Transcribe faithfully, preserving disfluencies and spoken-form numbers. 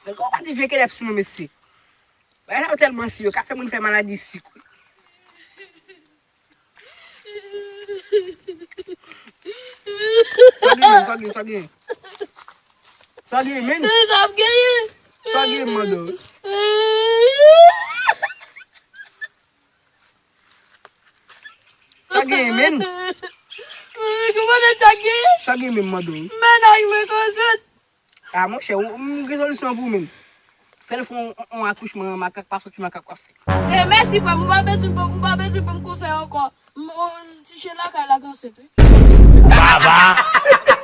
Men kòman w pa di vye kenèp si non, mesye? Bagay sa yo tèlman si yo ka fè moun fè maladi sik, wi. Sa w gen, men, sa w gen, sa w gen? Sa w gen, men? Sa w genyen? Sa w gen, m mande w? Sa w gen, men? Kòman sa w gen? Sa w gen, men, m mande w? Mennaj mwen konsa. A, monchè, m gen solisyon pou ou, men. Fè l fè yon, yon akouchman makak pa soti makak w ap fè. E mèsi, frè m, ou pa bezwen ban m, ou pa bezwen ban m konsèy ankò. M, m, ti chen lakay la gen ansent, wi. Baba!